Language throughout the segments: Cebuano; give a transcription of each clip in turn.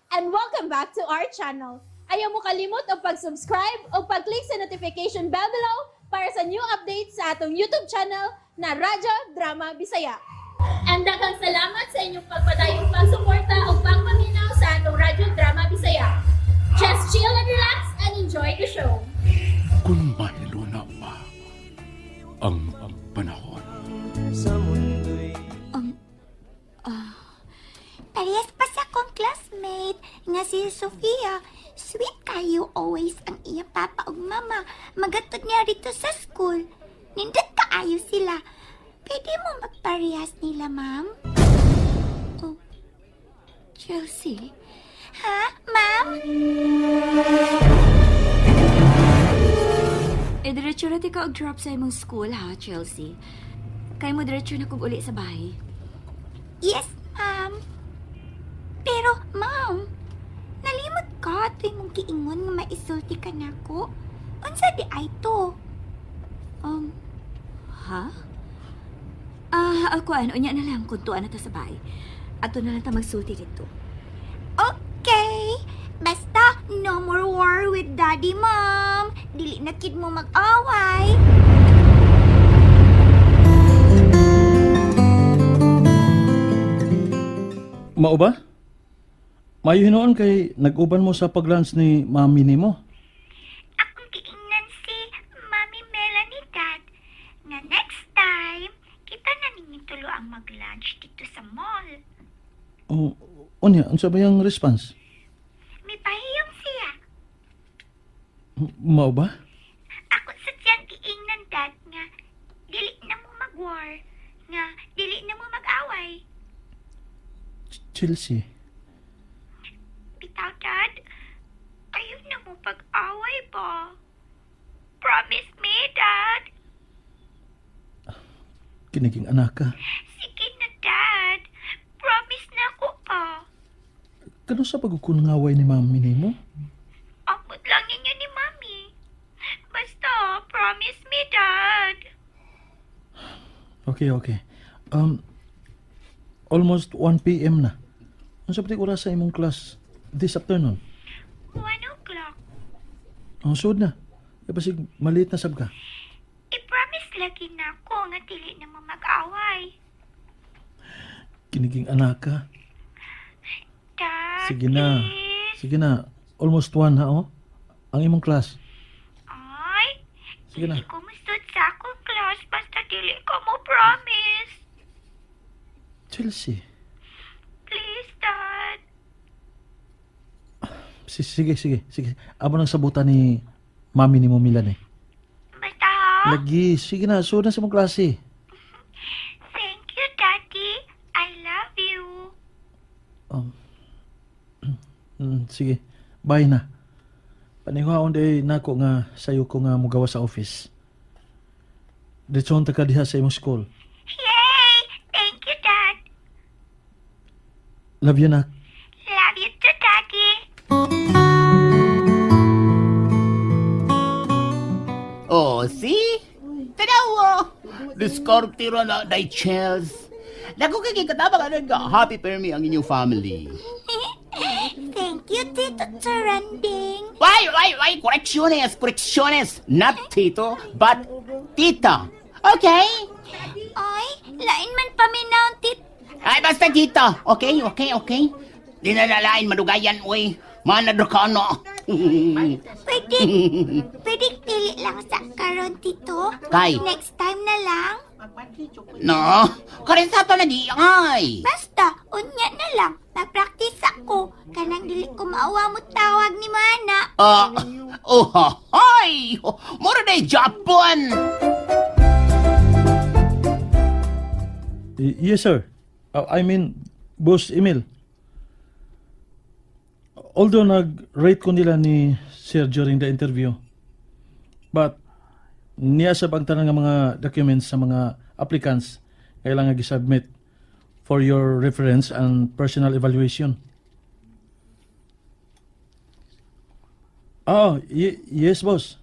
And welcome back to our channel. Ayaw mo kalimot og pag-subscribe o pag-click sa notification bell below para sa new updates sa atong YouTube channel na Radyo Drama Bisaya. And daghang salamat sa inyong pagpadayong pagsuporta o pagpaminaw sa atong Radyo Drama Bisaya. Just chill and relax and enjoy the show. Kung mahiluna pa ang panahon. Parehas pa sa akong classmate nga si Sofia. Sweet kayo always ang iyang papa ug mama. Magatod niya rito sa school. Nindot kaayo sila. Pwede mo magparehas nila, ma'am? Oh, Chelsea? Ha, ma'am? Eh, diretso na ka og drop sa imong school, ha, Chelsea? Kay mo diretso na kog uli sa bahay. Yes, ma'am. Pero, ma'am, nalimot ka tuwing mong giingon nga maisulti ka nako. Unsa di ay to? Ha? Ah, ako ano, unya na lang, kung tuwa na ta sa bahay. Ato na lang ta magsulti dito. Okay. Basta, no more war with daddy, mom. Dili na kid mo mag-away. Mao ba? Mayo hinuon kay nag-uban mo sa pag-lunch ni mami nimo. Akong giingnan si Mami Melanie, Dad, nga next time, kita na ninyo tulo ang mag-lunch dito sa mall. O, unya, unsa ba yung response? May pahiyong siya. Mao ba? Ako sa siyang giingnan, Dad, nga dili na mo mag-war, nga dili na mo mag-away. Chelsea. Bitaw, Dad, ayaw na mo pag-away ba? Promise me, Dad. Kiniging anak ka. Sige na, Dad. Promise na ako pa. Kano sa pagkukunngaway ni mami nimo? Amot lang ninyo ni Mami. Basta, promise me, Dad. Okay, okay. Almost 1 p.m. na. Unsa pa oras sa imong class this afternoon? 1 o'clock. Ang sud na. E basig maliit na sab ka. I-promise lagi na ako nga dili na mo mag-away. Kiniging anak ka. Dad, Sige na. please. Sige na. Almost 1 ha, oh. Ang imong class. Ay, Sige na. dili ko musod sa akong class basta dili ko mo promise. Chelsea. Please, Dad. Sige, sige, sige. Amo nang sabutan ni mami ni mo Milan eh. Basta ha? Lagi, sige na, sud na sa imong klase. Thank you, Daddy. I love you. Sige, bye na. Panihuaon day nako nga sayo ko nga mugawa sa office. Ditson ta ka diha sa imong school. Yay! Thank you, Dad. Love you, nak. Love you too, Daddy. Oh, see? Tanawa! Diskarte ra na day Chels. Naku kay katabang ano nga happy permi ang inyong family. Thank you, Tito Turanding. Why, correcciones, correcciones. Not tito, but tita. Okay? Ay, lain man paminaw, Tito. Ay, basta tita. Okay. Di na lalain madugayan, uy. Manadro ka no. Pwede, pwede pili lang sa karon, Tito. Kay? Next time na lang. No, karin sa to na di ay. Basta, unya na lang. Mag-practice ako. Kanang dili ko maawa mo tawag ni Mana. Ah, oh, hoy! Mura na Japon! Yes, sir. I mean, Boss Emil. Although nag-rate ko nila ni sir during the interview, but niya sa ang tanan nga mga documents sa mga applicants kailangan gi-submit for your reference and personal evaluation. Oh, yes, boss.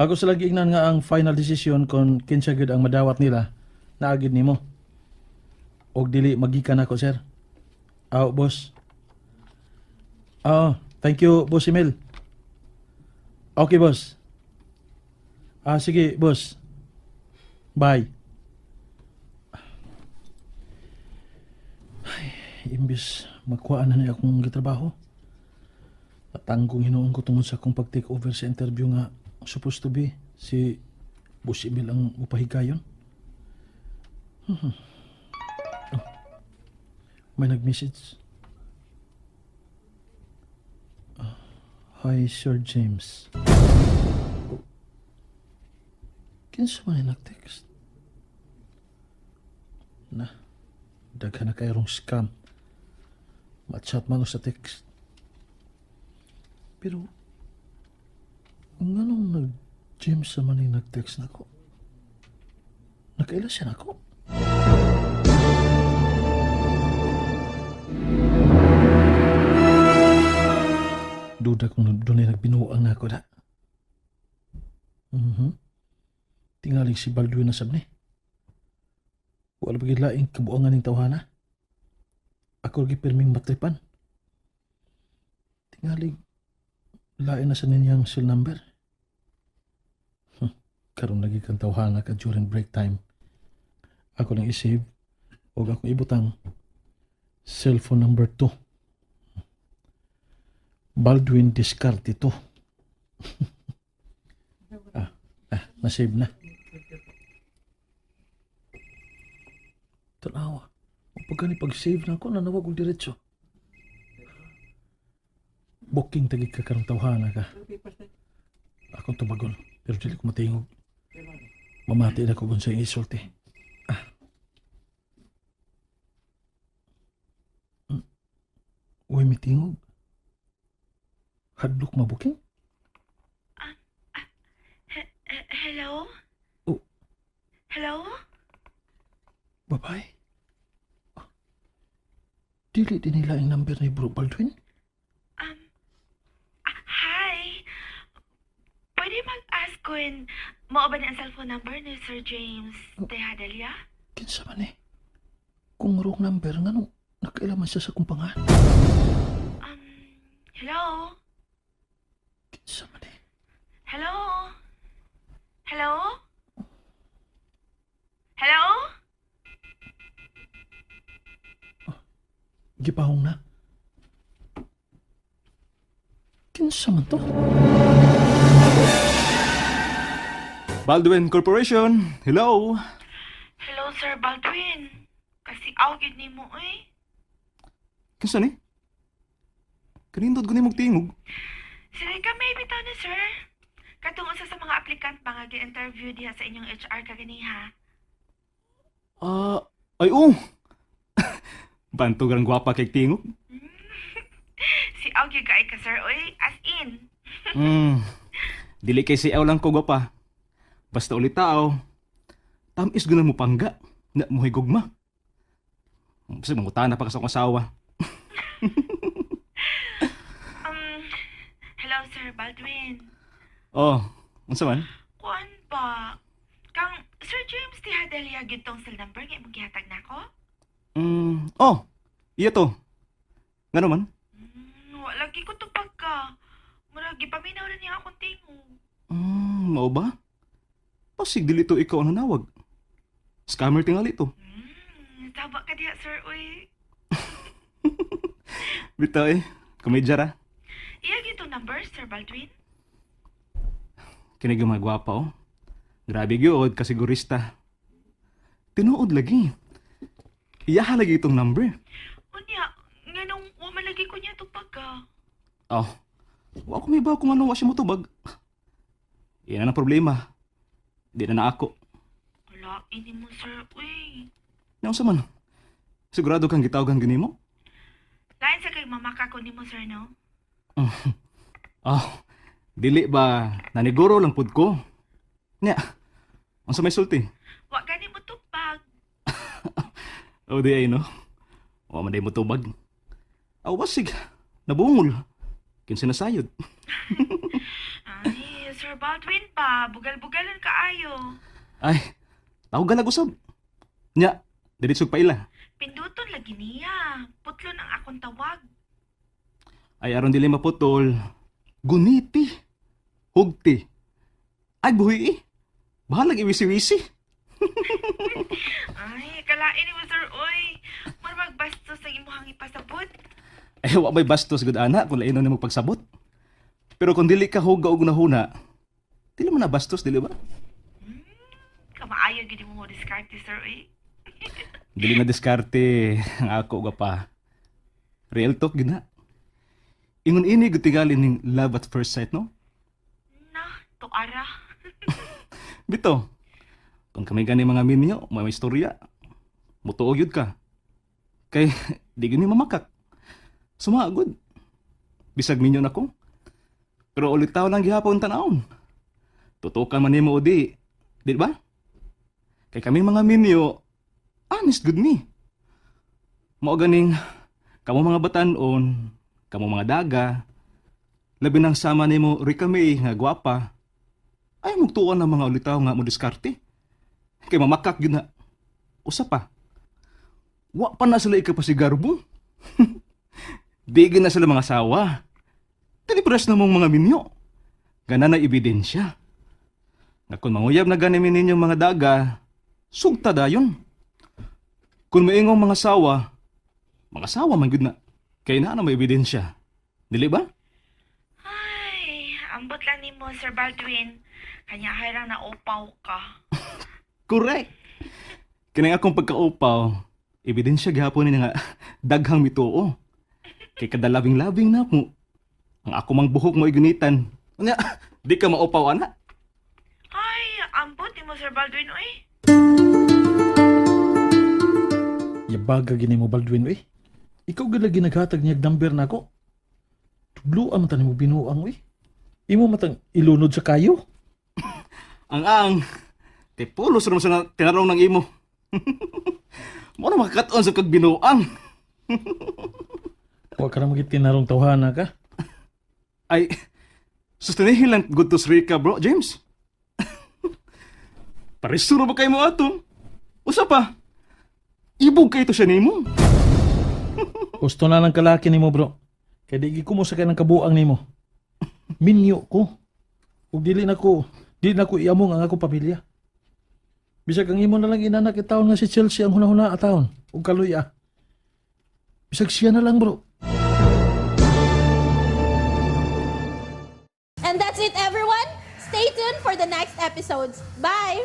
Ako sa lagi ingnan nga ang final decision kung kinsa gyud ang madawat nila naagid nimo. Og dili magikan ako, sir. Aw, boss. Oo, thank you, Boss Emil. Okay, boss. Ah, sige, boss. Bye. Ay, imbis makuhaan na niya akong gitrabaho. Natanggong hinuon ko tungod sa akong pag-take over sa interview nga supposed to be si Boss Emil ang upahigayon. Oh, may nag-message. Hi, Sir James. Kinsa man yung nag-text? Na, daghan na kayong scam. Matchat man o sa text. Pero, nganong nag-James naman yung nag-text na ako? Nakaila siya na ako? Duda kung doon ay nagbinuang na ako na. Mhm. Tingaling si Baldwin na sabni. Wala ba laing kabuangan ng tawhana? Ako lagi pirming matripan. Tingaling lain na sa ninyang cell number. Karon lagi kang tawhana ka during break time. Ako lang i-save o akong ibutang cellphone number 2. Baldwin Discarte to. Na-save na. Tanawa. Pag gani pag-save na ako, nanawag og diretso. Booking tagi ka karong tawhana ka. Akong tubagon, pero dili ko matingog. Mamati na ko kung sa isulti. Ah. Uy, mitingog. Hadlok mabuking? Hello? Oh. Hello? Babae? Ah, dili din nila ang number ni Bro Baldwin? Hi! Pwede mag-ask ko in, mao ba ni ang cellphone number ni Sir James Tejadelia? Kinsa man eh? Kung wrong number, nga nung nakailaman siya sa kumpangan. Hello? Kinsa man eh? Hello? Hello? Hello? Gipahong na. Kinsa man to? Baldwin Corporation, hello! Hello, Sir Baldwin. Kasi aw gyud nimo eh. Kinsa ni? Kanindot ko ni tingog. Sige ka may bitaw ni sir. Katong usa sa mga aplikant ba nga gi-interview diha sa inyong HR kaganiha. Ah, ay oo! Bantog ang gwapa kay tingog. Si aw gyud kay ka sir oy, as in. Dili kay siyaw lang ko gwapa. Basta ulit tao. Tamis gunan mo pangga. Na mo gugma. Basta mangutana pa ka sa akong asawa. Hello Sir Baldwin. Oh, unsa man? Kuan ba? Kang Sir James Tihadelia gyud tong cell number nga imong gihatag nako? Oh, iya to. Ngano man? Wala lagi ko to pagka. Murag gipaminaw na niya akong tingog. Mao ba? Pasig dili to ikaw ang nanawag. Scammer tingali to. Taba ka diha sir uy. Bitaw eh, komedya ra. Iya gyud tong number Sir Baldwin? Kini mga gwapa oh. Grabe gyud kasigurista. Tinuod lagi. Iyaha lagi itong number. Unya, nganong wa man lagi ko niya to pagka. Oh, wa ko may ba kung ano wa siya motubag. Yan ang problema. Di na na ako. Wala ini mo sir uy. Naunsa man? Sigurado kang gitawagan gani mo? Lain sa kay mamaka ko nimo sir no? Oh, dili ba naniguro lang pud ko. Nya. Unsa may sulti? Wa gani mo tupag. Oh, di ay no. Wa man day motubag. Aw basig. Nabungol. Kinsa nasayod. Ay, Sir Baldwin pa, bugal-bugalan kaayo. Ay, tawag lag usab. Nya, diretsog pa ila. Pinduton lagi niya. Putlon ang akong tawag. Ay aron dili maputol, guniti, hugti. Ay buhi eh. Bahalag iwisi-wisi. Ay, kalain ni mo, sir, oy. Murag bastos ang imuhang ipasabot. Ay wa may bastos gud ana kung lain na pagsabot. Pero kung dili ka huga og nahuna, dili man na bastos dili ba? Kamaayo gid mo diskarte, sir, oy. Dili na diskarte ang ako ga pa. Real talk gid na. Ingon ini gud tingali ning love at first sight, no? Na, tuara. Bito. Kung kami gani mga minyo, may istorya. Mutuo gyud ka. Kay di gyud ni mamakak. Sumagod. Bisag minyo na ko. Pero ulit taw lang gihapon tan-awon. Tutukan man nimo o di. Di ba? Kay kami mga minyo, honest good ni. Mao ganing kamo mga batan-on, kamo mga daga, labi nang sama nimo Rika May nga gwapa, ay mugtuon ang mga ulitaw nga mo diskarte. Kay mamakak gyud na. Usa pa. Wa pa na sila ikapasigarbo. Di gyud na sila mga asawa. Tinipres na mong mga minyo. Gana na ebidensya. Nga kung manguyab na gani ninyong mga daga, sugta dayon. Kung maingong mga sawa, mga sawa man gyud na. Kay naa na may ebidensya. Dili ba? Ay, ambot lang nimo, Sir Baldwin. Kanya hayrang naupaw ka. Correct. Kinang akong pagkaupaw, ebidensya gihapon ni nga daghang mituo. Kay kadalabing-labing na mo. Ang ako mang buhok mo igunitan. Unya, di ka maupaw ana. Ay, ambot nimo, Sir Baldwin, oy. Yabaga gini mo Baldwin eh. Ikaw gid lagi naghatag niya number nako. Tudloan man ta nimo binuang eh. Imo matang ilunod sa kayo. Ang ang kay pulos ra man sa tinarong ng imo. Mo na makakat-on sa kag binuang. Wa ka na magit tinarong tawhana ka. Ay, sustenihin lang good to Rika, bro, James. Paresuro ba kayo mo ato? Usa pa. Ibog kayo to siya nimo. Gusto na ng kalaki nimo bro. Kay di ko mo sa ng kabuang nimo. Minyo ko. Ug dili na ko iamong ang akong pamilya. Bisag ang imo na lang inanak taon nga si Chelsea ang hunahuna taon ug kaluya. Bisag siya na lang bro. And that's it, everyone. Stay tuned for the next episodes. Bye!